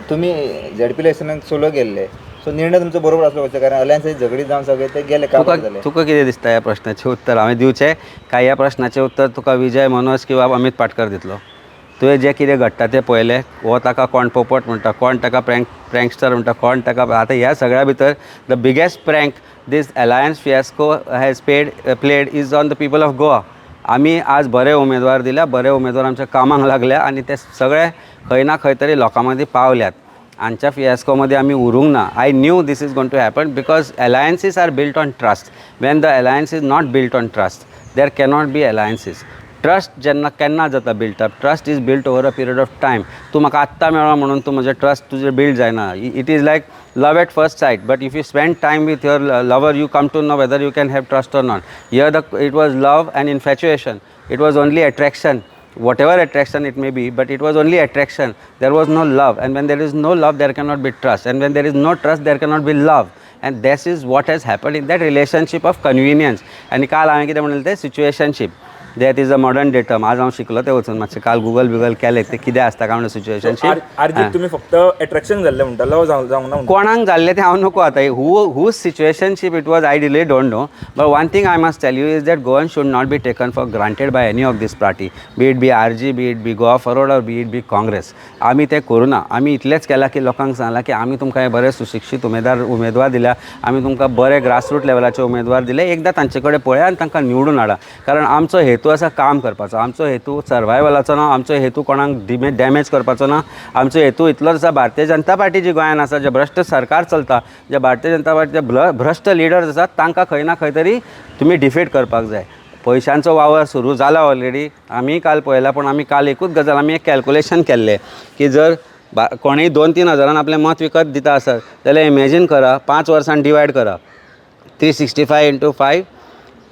तुमी ZP इलेक्शनाक solo गेल्ले, so निर्णय तुमचो बरोबर आसलो कसो? कारण अलायन्स झगडी जावन सगळे ते गेले तुका काम जाले. तुका कितें दिसता ह्या प्रश्नाचें उत्तर हांवें दिवचें काय ह्या प्रश्नाचें उत्तर तुका विजय मनोज किंवा अमीत पाटकर दितलो? तुवें जें कितें घडटा तें पळयलें. हो ताका कोण पोपट म्हणटा, कोण ताका प्रँकस्टर म्हणटा, कोण ताका. आतां ह्या सगळ्या भितर the biggest prank this alliance fiasco has played is on the people of Goa. आमी आज बरे उमेदवार दिल्या, बरे उमेदवार आमच्या कामाक लागल्या आनी ते सगळे खंय ना खंय तरी लोकां मदीं पावल्यात. हांच्या फियास्को मदीं आमी उरूंक ना. I knew this is going to happen because alliances are built on trust. When the alliance is not built on trust, there cannot be alliances. Trust जेन्ना केन्ना जाता built up? Trust is built over a period of time. तूं म्हाका आत्तां मेळ्ळो म्हणून तूं म्हजें ट्रस्ट तुजें बिल्ड जायना. It is like love at first sight, but if you spend time with your lover, you come to know whether you can have trust or not. Here the it was love and infatuation, it was only attraction, whatever attraction it may be, but it was only attraction. There was no love, and when there is no love, there cannot be trust, and when there is no trust, there cannot be love. And this is what has happened in that relationship of convenience. आनी काल हांवें कितें म्हणलें तें situationship, that is a modern day term. आज हांव शिकलो तें वचून मातशें काल गुगल बिगल केलें तें कितें आसता काय म्हणून सिच्युएशनशीप. आरजीक तुमी फक्त एट्रॅक्शन जाल्लें म्हणटा, लव जावंक ना म्हणटा. कोणाक जाल्लें तें हांव नको आतां. Who situationship it was, I really don't know, but one thing I must tell you is that Goan should not be taken for granted by any of this party, be it be RG, be it be Goa Forward or be it be Congress. आमी तें करूं ना. आमी इतलेंच केलां की लोकांक सांगलां की आमी तुमकां हे बरे सुशिक्षीत उमेदवार दिल्या, आमी तुमकां बरे ग्रासरूट लेवलाचे उमेदवार दिले. एकदां तांचे कडेन पळया आनी तांकां निवडून हाडा. कारण आमचो हेतू आसा काम करपाचो, आमचो हेतू सर्वायवलाचो ना, आमचो हेतू कोणाक डॅमेज करपाचो ना. आमचो हेतू इतलोच आसा, भारतीय जनता पार्टी जी गोंयान आसा, जे भ्रश्ट सरकार चलता, जे भारतीय जनता पार्टीचे भ्रश्ट लिडर्स आसात, तांकां खंय ना खंय तरी तुमी डिफीट करपाक जाय. पयशांचो वावर सुरू जाला ऑलरेडी, आमी काल पळयला. पूण आमी काल एकूच गजाल, आमी एक कॅल्कुलेशन केल्लें की जर कोणूय 2-3 हजारान आपलें मत विकत दिता आसत जाल्यार इमेजीन करा, 5 वर्सां डिवायड करा, 365 इंटू 5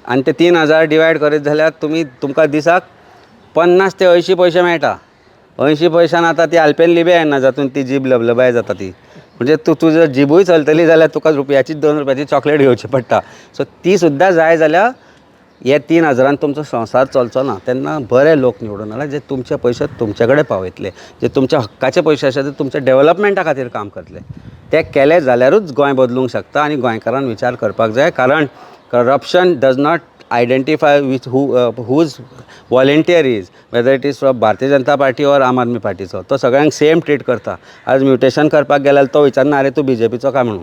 आनी ते 3000 डिवायड करीत जाल्यार तुमकां दिसाक 50 ते 80 पयशे मेळटा. 80 पयशान आतां ती आल्पेन लिबे येना जातून ती जीब लबलबाय जाता ती, म्हणजे तूं तुजो जिबूय चलतली जाल्यार तुका रुपयाची 2 रुपयाची चॉकलेट घेवची पडटा. सो ती सुद्दां जाय जाल्यार हे 3 हजारान तुमचो संवसार चलचो ना. तेन्ना बरे लोक निवडून हाडा जे तुमचे पयशे तुमचे कडेन पावयतले, जे तुमच्या हक्काचे पयशे आसा ते तुमच्या डेवलपमेंटा खातीर काम करतले. ते केले जाल्यारूच गोंय बदलूंक शकता आनी गोंयकारान विचार करपाक जाय. कारण corruption does not identify with whose volunteer is, whether it is from Bharatiya Janata Party or Aam Aadmi पार्टीचो, तो सगळ्यांक सेम ट्रीट करता. आज म्युटेशन करपाक गेल्यार तो विचारना अरे तूं बीजेपीचो काय म्हणून,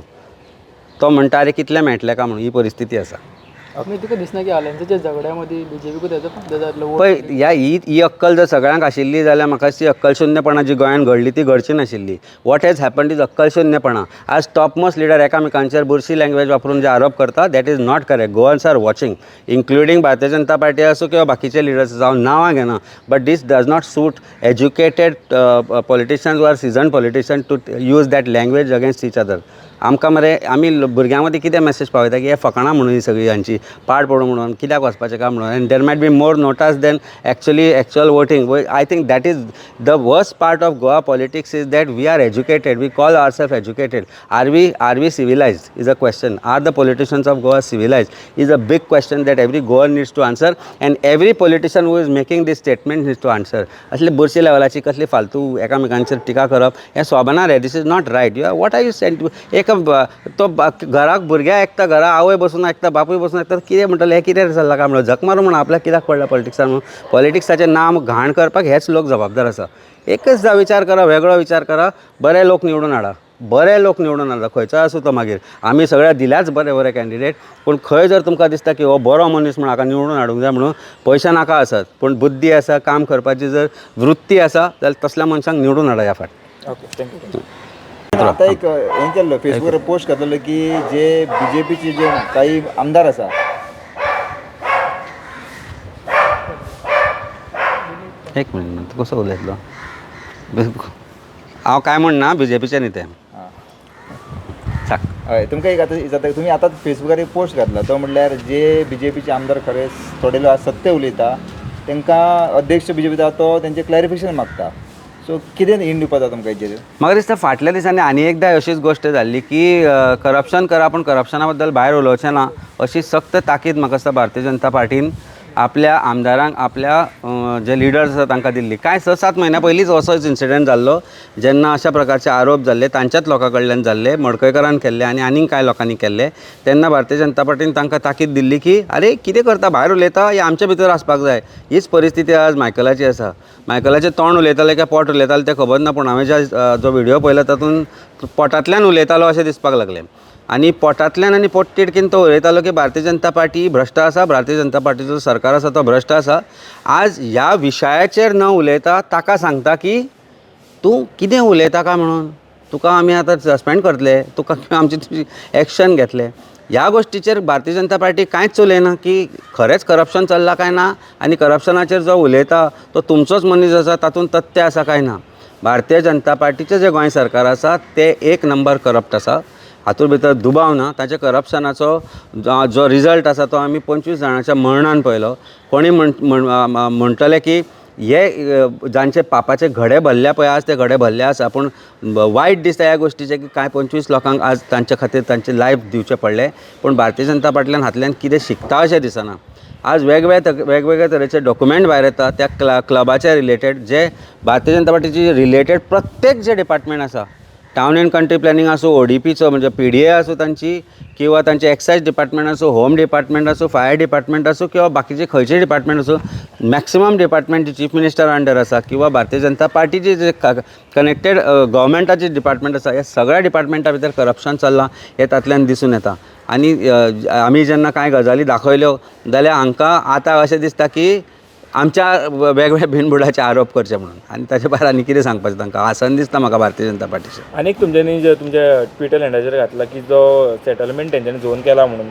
तो म्हणटा अरे कितले मेळटले काय म्हणून. ही परिस्थिती आसा. तुका दिसना की अलायन्साच्या झगड्या मदीं बीजेपीकूच तेजो फायदो जातलो? पळय, ह्या ही अक्कल जर सगळ्यांक आशिल्ली जाल्यार म्हाका दिसता अक्कलशून्यपणा जी गोंयांत घडली ती घडची नाशिल्ली. What has happened is अक्कलशून्यपणा. आज टॉपमोस्ट लिडर एकामेकांचेर बुरशी लँग्वेज वापरून जे आरोप करता, that is not correct. Goans are watching, including Bharatiya Janata Party आसूं किंवा बाकीचे लिडर्स, हांव नांवां घेना, but this does not suit educated politicians or seasoned politician to use that language against each other. आमकां मरे आमी भुरग्यां मदीं कितें मॅसेज पावयता की हे फकाणां म्हणून ही सगळी हांची पाड पडूं म्हणून, कित्याक वचपाचें काय म्हणून. And there might be more NOTAs than actual voting. I think that is the worst part of Goa politics, is that we are educated, we call our self educated. Are we civilized is a question. Are the politicians of Goa civilized is a big question that every Goan needs to answer, and every politician who is making this statement needs to answer. असले बुरशी लेवलाची कसली फालतू एकामेकांचेर टिका करप हें सोबना रे. This is not right. You are what are you sent एक तो घराक भुरग्यां आयकता, घरा आवय बसून आयकता, बापूय बसून आयकता, कितें म्हणटले हें कितें चल्लां काय म्हणून झक मारून म्हणून आपल्याक कित्याक पडला पॉलिटिक्सान म्हणून. पॉलिटिक्साचें नाम घाण करपाक हेच लोक जबाबदार आसा. एकच विचार करा, वेगळो विचार करा, बरे लोक निवडून हाडा, बरे लोक निवडून हाडा, खंयचोय आसूं तो. मागीर आमी सगळ्या दिल्याच बरे बरे कॅन्डिडेट, पूण खंय जर तुमकां दिसता की हो बरो मनीस म्हूण हाका निवडून हाडूंक जाय म्हणून, पयशे नाका आसत पूण बुद्धी आसा, काम करपाची जर वृत्ती आसा जाल्यार तसल्या मनशांक निवडून हाडा ह्या फाट. Okay, thank you. आतां एक हें केल्लो फेसबुकार पोस्ट घातलेलो की जे बीजेपीचे जे काही आमदार आसा, एक मिनट, तूं कसो उलयतलो? हांव काय म्हणना, बीजेपीचे न्ही ते. हय, तुमकां एक आतां जाता, तुमी आतां फेसबुकार एक पोस्ट घातला तो म्हणल्यार जे बीजेपीचे आमदार खरें थोडे लोक सत्य उलयता तांकां अध्यक्ष बीजेपीचो तो तेंचें क्लॅरिफिकेशन मागता. सो कितें हिंट दिवपा जाता तुमकां हेजेर? म्हाका दिसता फाटल्या दिसांनी आनी एकदां अशीच गोश्ट जाल्ली की करप्शन करा पूण करप्शना बद्दल भायर उलोवचें ना, अशी सक्त ताकीद म्हाका दिसता भारतीय जनता पार्टीन आपल्या आमदारांक, आपल्या जे लिडर्स आसा तांकां दिल्ली. कांय 6-7 म्हयन्या पयलींच असोच इन्सिडंट जाल्लो जेन्ना अशा प्रकारचे आरोप जाल्ले तांच्याच लोकां कडल्यान जाल्ले, मडकयकारान केल्ले आनी आनीक कांय लोकांनी केल्ले. तेन्ना भारतीय जनता पार्टीन तांकां ताकीद दिल्ली की अरे कितें करता, भायर उलयता, हे आमचे भितर आसपाक जाय. हीच परिस्थिती आज मायकलाची आसा. मायकलाचें तोंड उलयतालें काय पोट उलयतालें तें खबर ना, पूण हांवें ज्या जो व्हिडियो पळयला तातूंत पोटांतल्यान उलयतालो अशें दिसपाक लागलें. आनी पोटांतल्यान आनी पोटतिडकीन तो उलयतालो की भारतीय जनता पार्टी भ्रश्ट आसा, भारतीय जनता पार्टीचो सरकार आसा तो भ्रश्ट आसा. आज ह्या विशयाचेर न उलयता ताका सांगता की तूं कितें उलयता काय म्हणून, तुका आमी आतां सस्पेंड करतले, तुका आमची तुजी एक्शन घेतले. ह्या गोश्टीचेर भारतीय जनता पार्टी कांयच उलयना की खरेंच करप्शन चल्लां काय ना आनी करप्शनाचेर जो उलयता तो तुमचोच मनीस आसा, तातूंत तथ्य आसा काय ना. भारतीय जनता पार्टीचें जें गोंय सरकार आसा तें एक नंबर करप्ट आसा, हातूंत भितर दुबाव ना. ताच्या करप्शनाचो जो रिजल्ट आसा तो आमी 25 जाणांच्या मरणान पळयलो. कोणी म्हणटले की हे जांचे पापाचे घडे भरल्या पळय, आज ते घडे भरले आसा, पूण वायट दिसता ह्या गोश्टीचें की कांय 25 लोकांक आज तांचे खातीर तांचे लायफ दिवचें पडलें. पूण भारतीय जनता पार्टील्यान हातल्यान कितें शिकता अशें दिसना. आज वेगवेगळे तरेचे डॉक्युमेंट भायर येता त्या क्लबाच्या रिलेटेड, जे भारतीय जनता पार्टीचे रिलेटेड प्रत्येक जे डिपार्टमेंट आसा, टावन अँड कंट्री प्लॅनिंग आसूं, ओडीपीचो म्हणजे पीडीए आसूं तांची, किंवा तांचे एक्सायज डिपार्टमेंट आसूं, होम डिपार्टमेंट आसूं, फायर डिपार्टमेंट आसूं, किंवा बाकीचे खंयचे डिपार्टमेंट आसूं, मॅक्सिमम डिपार्टमेंट जे चीफ मिनिस्टर अंडर आसा किंवा भारतीय जनता पार्टीचे जे कनेक्टेड गव्हर्मेंटाचे डिपार्टमेंट आसा, ह्या सगळ्या डिपार्टमेंटा भितर करप्शन चल्लां हें तातल्यान दिसून येता. आनी आमी जेन्ना कांय गजाली दाखयल्यो जाल्यार हांकां आतां अशें दिसता की आमच्या वेगवेगळ्या बिनबुडाचे आरोप करचे म्हणून, आनी ताचे भायर आनी कितें सांगपाचें तांकां, आसन दिसता म्हाका भारतीय जनता पार्टीचें. आनी तुमच्यांनी जे तुमच्या ट्विटर हँडलाचेर घातला की जो सेटलमेंट तेंच्यांनी झोन केला म्हणून,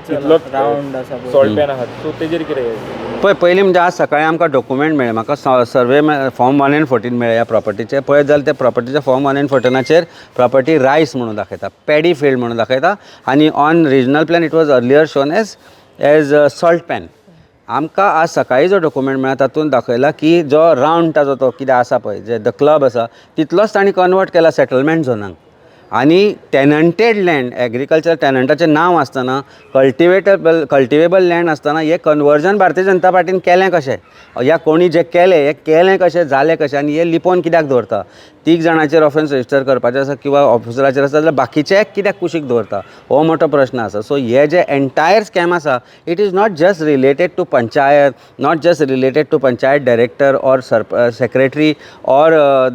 तितलोच रावंड आसा सॉल्ट पॅन आहा, सो तेजेर कितें? पळय, पयलीं म्हणजे आज सकाळीं आमकां डॉक्युमेंट मेळ्ळें, म्हाका सर्वे फॉर्म 1 and 14 मेळ्ळें ह्या प्रॉपर्टीचें. पळयत जाल्यार त्या प्रॉपर्टीच्या फॉर्म 1 and 14 property rice म्हणून दाखयता, पॅडी फिल्ड म्हणून दाखयता, आनी on regional plan it was earlier shown as as salt pan. आमकां आज सकाळीं जो डॉक्युमेंट मेळ्ळा तातूंत दाखयला की जो रावंड ताजो तो कितें आसा पळय, जे the club आसा तितलोच तांणी कन्वर्ट केला सेटलमेंट झोनाक. आनी टेनंटेड लँड, एग्रीकल्चर टेनंटाचें नांव आसतना, कल्टिवेबल लँड आसतना हें कन्वर्जन भारतीय जनता पार्टीन केलें कशें, ह्या कोणी जें केलें हें केलें कशें, जालें कशें, आनी हें लिपोवन कित्याक दवरता? 3 जाणांचेर ऑफेन्स रजिस्टर करपाचें आसा किंवा ऑफिसराचेर आसा जाल्यार बाकीचे कित्याक कुशीक दवरता, हो मोठो प्रश्न आसा. सो हे जे एंटायर स्कॅम आसा, it is not just related to panchayat, not just related to panchayat director or secretary or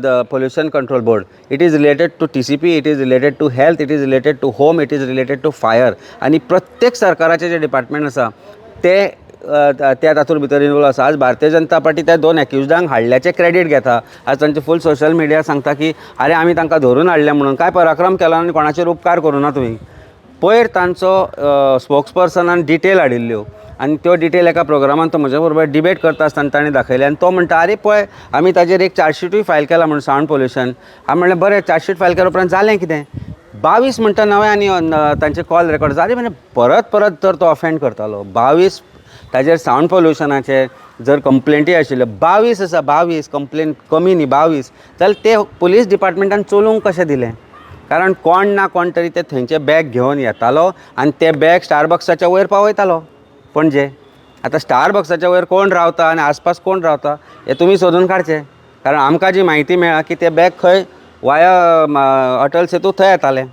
the pollution control board, it is related to TCP, it is related to health, it is related to home, it is related to fire. आनी प्रत्येक सरकाराचें जें department आसा ते त्या तातूंत भितर involve आसा. आज भारतीय जनता पार्टी त्या 2 एक्युज्डांक हाडल्याचें क्रेडीट घेता. आज तांचे फूल सोशल मिडिया सांगता की अरे आमी तांकां धरून हाडले म्हणून, काय पराक्रम केला आनी कोणाचेर उपकार करूं ना तुमी. पयर तांचो स्पोक्स पर्सनान डिटेल हाडिल्ल्यो आनी त्यो डिटेल एका प्रोग्रामान तो म्हज्या बरोबर डिबेट करता आसतना ताणें दाखयले, आनी तो म्हणटा अरे पळय आमी ताजेर एक चार्जशीटूय फायल केला म्हणून सावंड पोल्युशन. हांवें म्हणलें बरें, चार्जशीट फायल केल्या उपरांत जालें कितें? 22 म्हणटा नवें आनी तांचे कॉल रेकॉर्ड जाले, म्हणजे परत परत तर तो ऑफेंड करतालो. 22 ताजेर सावंड पोल्युशनाचे जर कंप्लेंटी आशिल्ल्यो 22 आसा, 22 कंप्लेन कमी न्ही, 22 जाल्यार ते पुलीस डिपार्टमेंटान चलोवंक कशें दिलें? कारण कोण ना कोण तरी ते थंयचें बॅग घेवन येतालो आनी ते बॅग स्टारबक्साच्या वयर पावयतालो पणजे. आतां स्टारबक्साच्या वयर कोण रावता आनी आसपास कोण रावता हें तुमी सोदून काडचें, कारण आमकां जी म्हायती मेळ्ळा की ते बॅग खंय वाया अटल सेतू थंय येताले.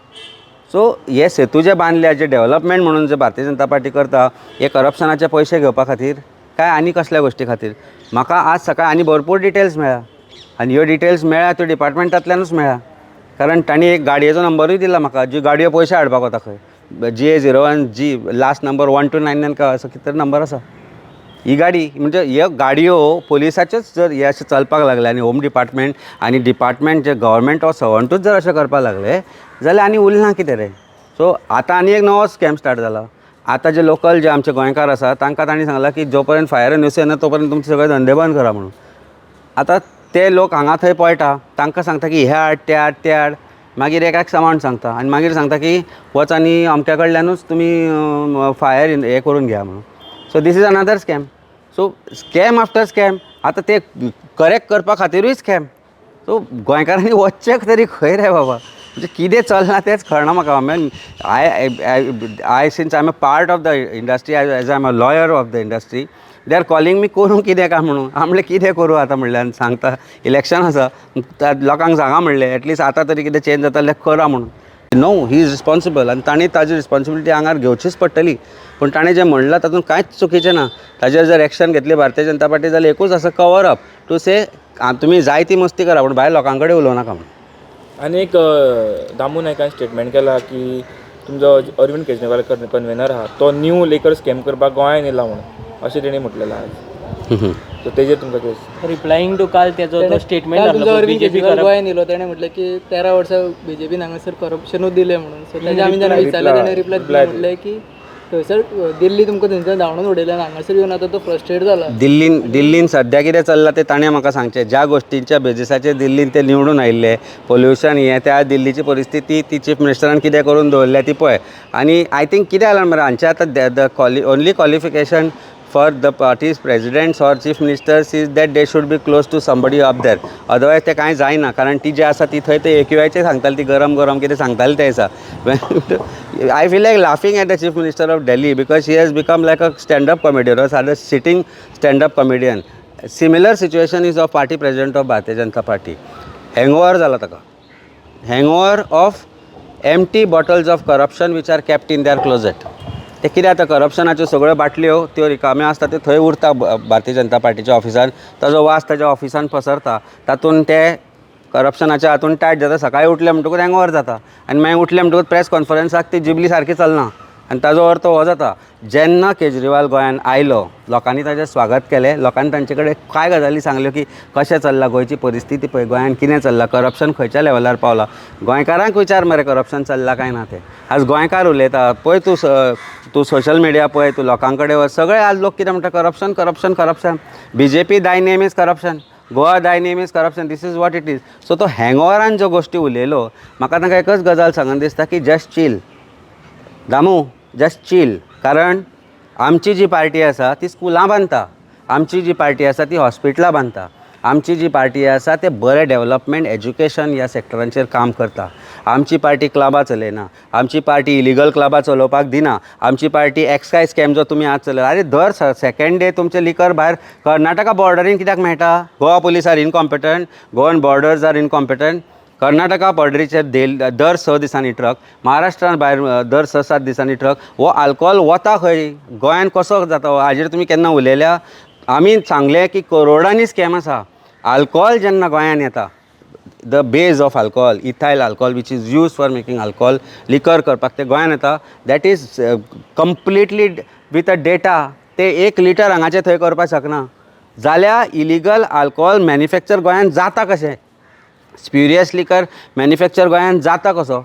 सो हे सेतू जे बांदल्या, जे डेवलपमेंट म्हणून जे भारतीय जनता पार्टी करता, हे करप्शनाचे पयशे घेवपा खातीर काय आनी कसल्या गोश्टी खातीर? म्हाका आज सकाळी आनी भरपूर डिटेल्स मेळ्ळा, आनी ह्यो डिटेल्स मेळ्ळ्या त्यो डिपार्टमेंटांतल्यानूच मेळ्ळा, कारण तांणी एक गाडयेचो नंबरूय दिला म्हाका, जी गाडयो पयशे हाडपाक वता खंय, GA 01 G last number 1299 का असो कितें तरी नंबर आसा. ही गाडी म्हणजे ह्यो गाडयो पोलिसाच्योच जर हे अशें चलपाक लागले आनी होम डिपार्टमेंट आनी डिपार्टमेंट जे गव्हर्मेंट ऑफ सर्वंटूच जर अशें करपाक लागले जाल्यार आनी उरना कितें रे? सो आतां आनी एक नवो स्कॅम स्टार्ट जाला. आतां जे लोकल जे आमचे गोंयकार आसा तांकां तांणी सांगलां की जो पर्यंत फायर एनओसी येना तो पर्यंत तुमचे सगळे धंदे बंद करा म्हणून. आतां ते लोक हांगा थंय पळटा, तांकां सांगता की हे हाड ते हाड ते हाड, मागीर एक एक सामान सांगता आनी मागीर सांगता की वच आनी अमक्या कडल्यानूच तुमी फायर हें करून घेया म्हणून. So this is another scam. So scam after scam. आतां ते करेक्ट करपा खातिरूय स्कॅम. सो गोंयकारांनी वच्चें तरी खंय रे बाबा, म्हणजे कितें चल्लां तेंच कळना म्हाका. I I I since I am a part of the industry, as I am a lawyer of the industry, They are calling me करूं कितें काय म्हणून. हांव म्हणलें कितें करूं आतां म्हणल्यार सांगता, इलेक्शन आसा, लोकांक सांगा म्हणलें एटलिस्ट आतां तरी कितें चेंज जाता जाल्यार करा म्हणून. No, he is responsible आनी ताणें ताजी रिस्पॉन्सिबिलिटी आंगार घेवचीच पडटली. पूण ताणें जें म्हणलां तातूंत कांयच चुकीचें ना. ताजेर जर एक्शन घेतली भारतीय जनता पार्टी जाल्यार एकूच आसा, कवर अप टू से तुमी जाय ती मस्ती करा पूण भायर लोकां कडेन उलोवं नाका म्हणून. आनी एक दामू नायकान स्टेटमेंट केला की तुमचो अरविंद केजरीवाल कन्वेनर आहा तो न्यू लिकर स्कॅम करपाक गोंयांत येयला म्हणून अशें तेणी म्हटलेलें आज. सो तेजेर तुमकां कितें? रिप्लायींग टू काल तेजो तो स्टेटमेंट काल तुमचो आसलो अरविंद बीजेपी केजरीवाल गोंयांत येयलो, तेणें म्हटलें की 13 वर्सां बीजेपीन हांगासर करप्शनूच दिलें म्हणून. सो तेजें आमी जेन्ना विचारलें, तेणें रिप्लाय दिलो, म्हटलें की थंयसर दिल्ली तुमकां थंयसर धांवडून उडयलें आनी हांगासर येवन आतां तो फ्रस्ट्रेट जाला. दिल्लीन सद्या कितें चल्लां तें ताणें म्हाका सांगचें. ज्या गोश्टींच्या बेजिसाचेर दिल्लीन ते निवडून आयिल्ले, पोल्युशन हें, त्या दिल्लीची परिस्थिती ती चीफ मिनिस्टरान कितें करून दवरल्या ती पळय. आनी I think कितें जालां मरे हांचें आतां, the only qualification for the party's presidents or chief ministers is that they should be close to somebody up there, otherwise तें कांय जायना. कारण ती जी आसा ती थंय ते एक्यूआयचेर सांगताली, ती गरम गरम कितें सांगताली ते दिसा. I feel like laughing at the chief minister of Delhi because he has become like a stand up comedian or सादो sitting stand up comedian. Similar situation is of party president of Bharatiya Janata Party. Hangover जाला ताका, hangover of empty bottles of corruption which are kept in their closet. ते कितें आतां करप्शनाच्यो सगळ्यो बाटल्यो त्यो रिकाम्यो आसता, त्यो थंय उरता भारतीय जनता पार्टीच्या ऑफिसान. ताजो वास ताज्या ऑफिसान पसरता, तातूंत ते करप्शनाच्या हातून टायट जाता. सकाळी उठले म्हणटकूच हँगओवर जाता आनी मागीर उठले म्हणटकूच प्रेस कॉन्फरन्साक ती जिबली सारकी चलना आनी ताजो अर्थ हो जाता, जेन्ना केजरीवाल गोंयान आयलो लोकांनी ताजें स्वागत केलें, लोकांनी तांचे कडेन कांय गजाली सांगल्यो की कशें चल्लां गोंयची परिस्थिती पळय, गोंयान कितें चल्लां, करप्शन खंयच्या लेवलार पावलां. गोंयकारांक विचार मरे करप्शन चल्लां काय ना तें. आज गोंयकार उलयता पळय, तूं सोशल मिडिया पळय, तूं लोकां कडेन वच, सगळे आज लोक कितें म्हणटा, corruption, corruption, corruption. BJP thy name is corruption, Goa thy name is corruption, this is what it is. So तो हँगओवरान ज्यो गोश्टी उलयलो, म्हाका तांकां एकच गजाल सांगन दिसता की just chill Damu, just chill. कारण आमची जी पार्टी आसा ती स्कुलां बांदता, आमची जी पार्टी आसा ती हॉस्पिटलां बांदता, आमची जी पार्टी आसा ते बरें डेवलपमेंट एज्युकेशन ह्या सॅक्टरांचेर काम करता. आमची पार्टी क्लबां चलयना, आमची पार्टी इलिगल क्लबां चलोवपाक दिना, आमची पार्टी एक्सायज स्कॅम जो तुमी आज चलयला, आरे दर सेकेंड डे तुमचें लिकर भायर कर्नाटका बॉर्डरीन कित्याक मेळटा? Goa police are incompetent, Goan borders are incompetent. Karnataka बॉर्डरीचेर दर 6 दिसांनी ट्रक, महाराष्ट्रान भायर दर 6-7 दिसांनी ट्रक. हो आल्कोहोल वता खंय, गोंयान कसो जाता हो? हाजेर तुमी केन्ना उलयल्या? आमी सांगलें की करोडांनी स्कॅम आसा. आल्कोहोल जेन्ना गोंयान येता, the base of alcohol, ethyl alcohol, which is use for making alcohol, liquor करपाक ते गोंयान येता, that is completely with a data. ते 1 लिटर हांगाचें थंय करपाक शकना जाल्यार इलिगल आल्कोहोल मॅन्युफॅक्चर गोंयान जाता कशें? स्प्युरियस लिकर मॅन्युफॅक्चर गोंयान जाता कसो?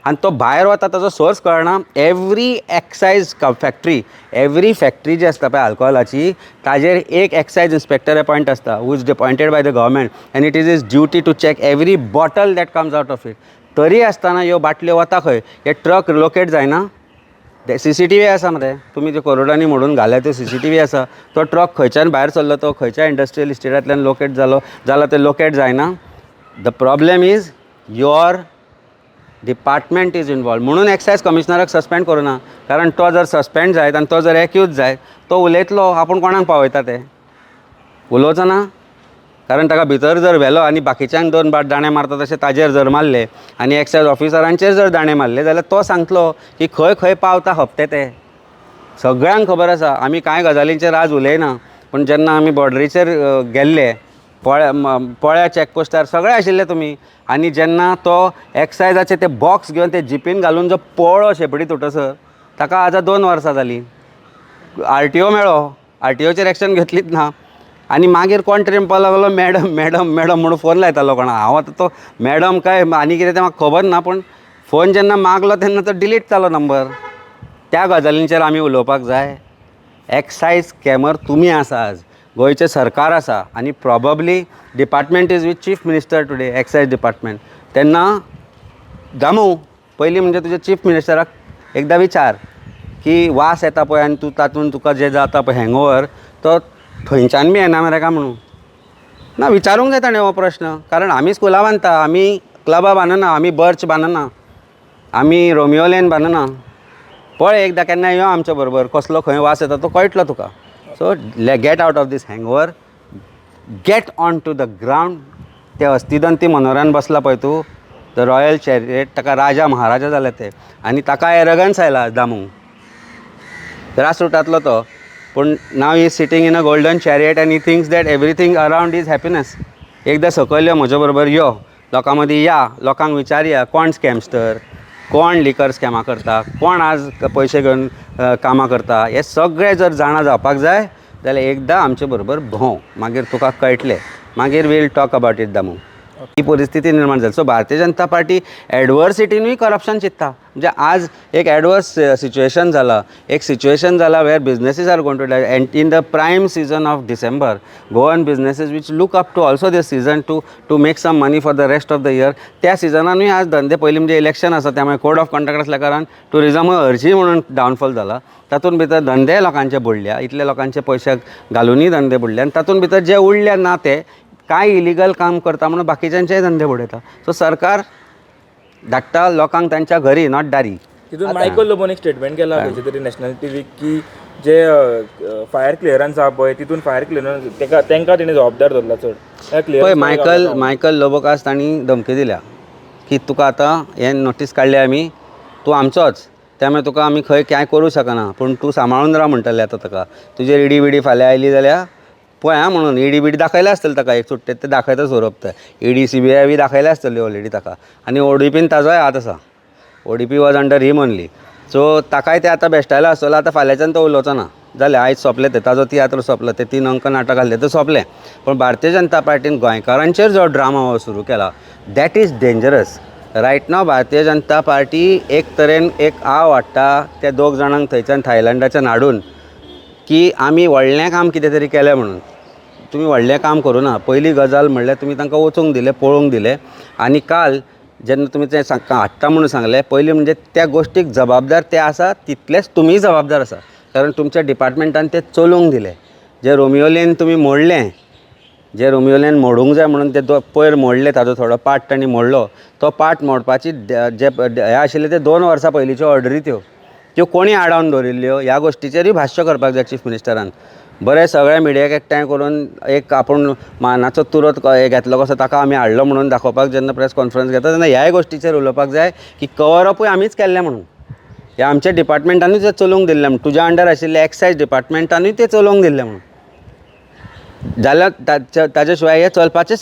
आनी तो भायर वता ताजो सोर्स कळना. Every excise factory, every factory जी आसता पळय आल्कोहोलाची, ताजेर एक एक्सायज इन्स्पेक्टर अपॉयंट आसता, who is appointed by the government and it is his duty to check every bottle that comes out of it. तरी आसतना ह्यो बाटल्यो वता खंय? हे ट्रक लोकेट जायना? CCTV आसा मरे, तुमी त्यो करोडांनी म्हणून घाल्या त्यो CCTV आसा. तो ट्रक खंयच्यान भायर सरलो, तो खंयच्या इंडस्ट्रियल इस्टेटांतल्यान लोकेट जालो जाल्यार ते लोकेट जायना. The problem is your department is involve. म्हणून एक्सायज कमिशनराक सस्पेंड करुना, कारण तो जर सस्पेंड जायत आनी तो जर एक्यूज जायत, तो उलयतलो आपूण कोणाक पावयता ते उलोवचो ना. कारण ताका भितर जर व्हेलो आनी बाकीच्यांक 2 बाट दाणे मारता तशें ताजेर जर मारले आनी एक्सायज ऑफिसरांचेर जर दाणे मारले जाल्यार तो सांगतलो की खंय खंय पावता हप्ते. ते सगळ्यांक खबर आसा. आमी कांय गजालींचेर आज उलयना, पूण जेन्ना आमी बॉर्डरीचेर गेल्ले, पळ्या चॅकपोस्टार सगळे आशिल्ले तुमी, आनी जेन्ना तो एक्सायजाचे ते बॉक्स घेवन ते जिपीन घालून जो पळ्ळो शेपडी तुटसर, ताका आतां 2 वर्सां जालीं. RTO मेळ्ळो, RTOचेर एक्शन घेतलीच ना. आनी मागीर कोण तरी म्हणपाक लागलो मॅडम मॅडम मॅडम म्हणून फोन लायतालो कोणा. हांव आतां तो मॅडम काय आनी कितें तें म्हाका खबर ना, पूण फोन जेन्ना मागलो तेन्ना तो डिलीट जालो नंबर. त्या गजालींचेर आमी उलोवपाक जाय. एक्सायज स्कॅमर तुमी आसा, आज गोंयचें सरकार आसा, आनी probably department is with chief minister today, excise department. तेन्ना दामू, पयलीं म्हणजे तुज्या चीफ मिनिस्टराक एकदां विचार की वास येता पळय आनी तूं तातूंत तुका जें जाता पळय हँगओवर, तो थंयच्यान बी येना मरे काय म्हणून ना विचारूंक जाय ताणें हो प्रश्न. कारण आमी स्कुलां बांदता, आमी क्लबां बांदना, आमी बर्च बांदना, आमी रोमियो लेन बांदना. पळय एकदां केन्ना यो आमच्या बरोबर, कसलो खंय वास येता तो कळटलो तुका. So get out of this hangover, get on to the ground. ते अस्तिदंती मनोऱ्यान बसला पळय तूं, the royal चॅरिएट, ताका राजा महाराजा जाले ते आनी ताका एरगन्स आयला दामू ग्रासरुटांतलो तो, पूण now he sitting in a golden chariot and he thinks that everything around is happiness. एकदां सकयल यो, म्हजे बरोबर यो, लोकां मदीं या, लोकांक विचारया कोण स्कॅमस्टर, कोण लिकर स्कॅमां करता, कोण आज पयशे घेवन कामां करता, हें सगळें जर जाणा जावपाक जाय जाल्यार एकदां आमचे बरोबर भोंव, मागीर तुका कळटलें, मागीर we'll talk about it Damu. ही परिस्थिती निर्माण जाली. So Bharatiya Janata party एडवर्सिटीनूय corruption चिंत्ता. म्हणजे आज एक एडवर्स सिच्युएशन जाला, एक सिच्युएशन जाला where businesses are going to die, and in the prime season of December Goan businesses which look up to also this season to make some money for the rest of the year, त्या सिजनानूय आज धंदे पयलीं म्हणजे election आसा, त्यामुळे code of conduct आसल्या कारणान टुरिजमूय हरशीं म्हणून डावनफॉल जाला, तातूंत भितर धंदे लोकांचे बुडल्या, इतले लोकांचे पयशे घालुनूय धंदे बुडले आनी तातूंत भितर जे उरले ना ते कांय इलिगल काम करता म्हणून बाकीच्यांचेय धंदे बुडयता. सो सरकार धाडटा लोकांक तांच्या घरी, not दारी. तितून मायकल लोबोन एक स्टेटमेंट केला खंयच्या तरी नॅशनल टीव्हीक की जे फायर क्लियरन्स आहा पळय तितून फायर क्लियरन्स तेका तेंकां तेणी जबाबदार धरला चड. पळय, मायकल लोबोक आज तांणी धमकी दिल्या की तुका आतां हें नोटीस काडल्या आमी, तूं आमचोच, त्यामुळे तुका आमी खंय कांय करूं शकना, पूण तूं सांबाळून राव म्हणटले आतां ताका. तुजेर इडी बिडी फाल्यां आयली जाल्यार पळय आं म्हणून इडी बिडी दाखयल्या आसतली ताका, एक सुट्टे ते दाखयता सोरोप ते इडी सीबीआय बी दाखयल्या आसतली ऑलरेडी ताका, आनी ओडीपीन ताजोय हात आसा, ODP was under him only. So ताकाय ते आतां बेश्टायला आसतलो, आतां फाल्यांच्यान तो उलोवचो ना, जालें आयज सोंपलें तें, ताजो तियात्र सोंपलो, ते 3 अंक नाटक आसलें तें सोंपलें. पूण भारतीय जनता पार्टीन गोंयकारांचेर जो ड्रामा हो सुरू केला that is dangerous right now. Bharatiya Janata Party एक तरेन एक आव हाडटा त्या 2 जाणांक थंयच्यान थायलंडाच्यान हाडून की आमी व्हडलें काम कितें तरी केलें म्हणून. तुमी व्हडलें काम करूं ना, पयली गजाल म्हणल्यार तुमी तांकां वचूंक दिलें, पळोवंक दिलें, आनी काल जेन्ना तुमी तें हाडटा म्हणून सांगलें, पयलीं म्हणजे त्या गोश्टीक जबाबदार ते आसा तितलेच तुमीय जबाबदार आसा, कारण तुमच्या डिपार्टमेंटान तें चलोवंक दिलें. जे रोमियोलेन तुमी मोडलें, जे रोमियोलेन मोडूंक जाय म्हणून ते पयर मोडले, ताजो थोडो पार्ट तांणी मोडलो, तो पार्ट मोडपाची जे हें आशिल्लें ते 2 वर्सां पयलींच्यो ऑर्डरी त्यो कोणी आडावन दवरिल्ल्यो, ह्या गोश्टीचेरूय भाश्य करपाक जाय चीफ मिनिस्टरान. बरें सगळ्या मिडियाक एकठांय करून एक आपूण मानाचो तुरत घेतलो कसो ताका आमी हाडलो म्हणून दाखोवपाक जेन्ना प्रेस कॉन्फरन्स घेता तेन्ना ह्याय गोश्टीचेर उलोवपाक जाय की कवरअपूय आमीच केल्लें म्हणून, ह्या आमच्या डिपार्टमेंटानूच तें चलोवंक दिल्लें म्हणून, तुज्या अंडर आशिल्ले एक्सायज डिपार्टमेंटानूय तें चलोवंक दिल्लें म्हणून, जाल्यार ताजे शिवाय हें चलपाचें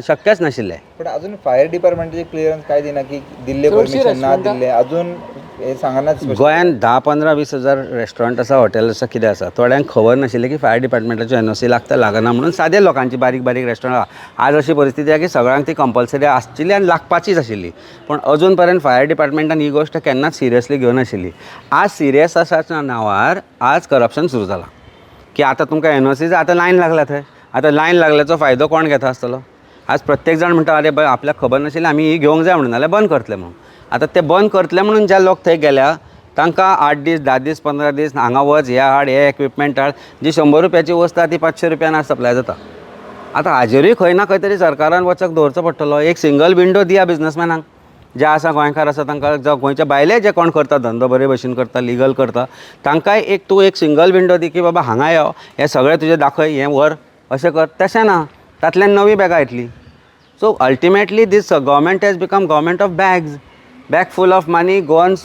शक्यच नाशिल्लें. पण अजून फायर डिपार्टमेंटाचे क्लियरन्स काय दिना की दिल्ले परमिशन ना दिल्ले अजून हे सांगना. गोंयान 10, 15, 20 हजार रेस्टॉरंट आसा, हॉटेल आसा, कितें आसा, थोड्यांक खबर नाशिल्लें की फायर डिपार्टमेंटाच्यो एनओसी लागता लागना म्हणून. सादे लोकांची बारीक बारीक रेस्टॉरंट आसा. आज अशी परिस्थिती आसा की सगळ्यांक ती कंपल्सरी आसचिली आनी लागपाचीच आशिल्ली, पूण अजून पर्यंत फायर डिपार्टमेंटान ही गोश्ट केन्नाच सिरियसली घेवनाशिल्ली. आज सिरियस आसाच्या नांवार आज करप्शन सुरू जालां की आतां तुमकां एनओसी जाय, आतां लायन लागला थंय, आतां लायन लागल्याचो फायदो कोण घेता आसतलो? आज प्रत्येक जाण म्हणटा अरे बाय आपल्याक खबर नाशिल्लें आमी ही घेवंक जाय म्हणून, नाल्यार बंद करतले म्हणून. आतां ते बंद करतले म्हणून जे लोक थंय गेल्या तांकां 8 दीस, 10 दीस, 15 दीस हांगा वच, हे हाड, हे इक्विपमेंट हाड, जी 100 रुपयाची वस्त आहा ती 500 रुपयान आज सप्लाय जाता. आतां हाजेरूय खंय ना खंय तरी सरकारान वचक दवरचो पडटलो. एक सिंगल विंडो दिया बिजनसमॅनांक, जे आसा गोंयकार आसा तांकां, जावं गोंयच्या भायले जे कोण करता धंदो बरे भशेन करता, लिगल करता, तांकांय एक तूं एक सिंगल विंडो दी की बाबा हांगा यो, हें सगळें तुजें दाखय, हें व्हर, अशें कर. तशें ना, तातल्यान नवी बॅगां येतली. So ultimately this government has become government of bags, bag full of money, Goans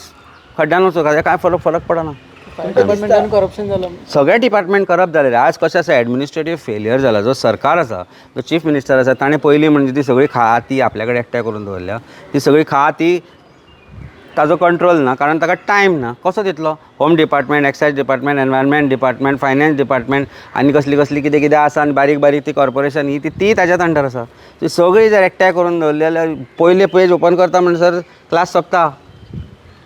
खड्ड्यान वचूंक कांय फरक पडना. डिपार्टमेंटान करप्शन जालां, सगळे डिपार्टमेंट करप जालें. आज कशें आसा, एडमिनिस्ट्रेटीव फेलियर जाला. जो सरकार आसा, जो चीफ मिनिस्टर आसा, ताणें पयलीं म्हणजे ती सगळी खाती आपल्या कडेन एकठांय करून दवरल्या, ती सगळी खाती ताजो कंट्रोल ना, कारण ताका टायम ना. कसो दितलो? Home department, excise department, environment department, finance department आनी कसली कसली कितें कितें आसा, आनी बारीक बारीक ती कॉर्पोरेशन ही ती ताज्याच अंडर आसा. ती सगळी जर एकठांय करून दवरली जाल्यार पयले पेज ओपन करता म्हणसर क्लास सोंपता.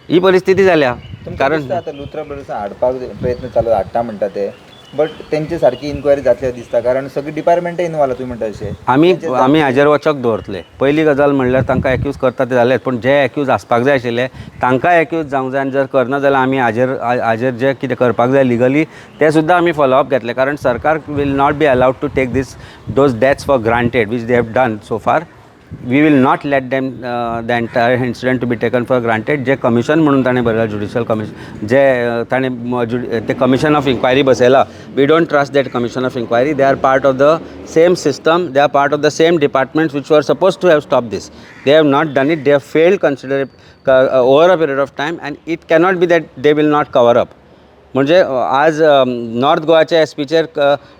ही परिस्थिती जाल्या. कारण आतां लुथरा ब्रदर्स हाडपाक प्रयत्न चालू हाडटा म्हणटा ते, बट तेंचे सारकी इन्क्वायरी जातली दिसता, कारण सगळी डिपार्टमेंटां इनवॉल्व तुमी म्हणटा अशें. आमी हाजेर वचक दवरतले. पयली गजाल म्हणल्यार तांकां एक्यूज करता ते जालेच, पूण जे एक्यूज आसपाक जाय आशिल्ले तांकां एक्यूज जावंक जाय, आनी जर करना जाल्यार आमी हाजेर जे कितें करपाक जाय लिगली ते सुद्दां आमी फॉलोअप घेतले, कारण सरकार will not be allowed to take this those deaths for granted which they have done so far. We will not let them the entire incident to be taken for granted. J commission म्हणून ताणें बरयलां, ज्युडिशल commission जे ताणें ते commission of inquiry बसयला, we don't trust that commission of inquiry. They are part of the same system, they are part of the same departments which are supposed to have stop this. They have not done it. They have failed consider over a period of time and it cannot be that they will not cover up. म्हणजे आज north गोवाच्या S पीचेर,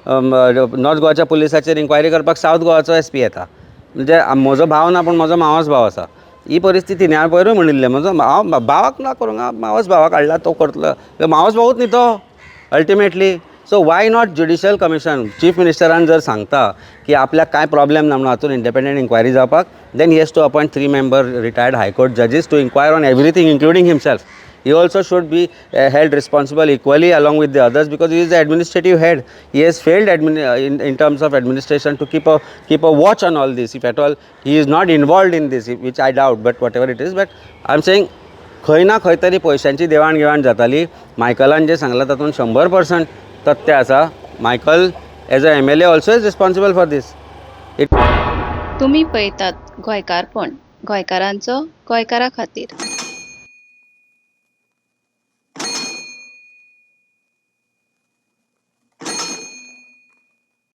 north गोवाच्या पुलिसाचेर enquiry करपाक south गोवाचो S P येता. म्हणजे म्हजो भाव ना, पूण म्हजो मावस भाव आसा. ही परिस्थिती न्ही. हांवें पयरूय म्हणिल्लें, म्हजो हांव भावाक ना करूंक, हांव मावस भावाक हाडला, तो करतलो. मावस भावूच न्ही तो ultimately. So why not judicial commission? Chief मिनिस्टरान जर सांगता की आपल्याक कांय प्रॉब्लेम ना म्हणून हातून इंडिपेंडंट इन्क्वायरी जावपाक, then he has to appoint three member retired high court judges to inquire on everything, including himself. He also should be held responsible equally along with the others because he is the administrative head. He has failed in terms of administration to keep a watch on all this. If at all he is not involved in this, which I doubt, but whatever it is, but I am saying खंय ना खंय तरी पयशांची देवाण घेवाण जाताली. मायकलान जें सांगलां तातूंत 100% तथ्य आसा. Michael as a MLA also is responsible for this it. तुमी पळयतात गोंयकारपण, गोंयकारांचो गोंयकारा खातीर.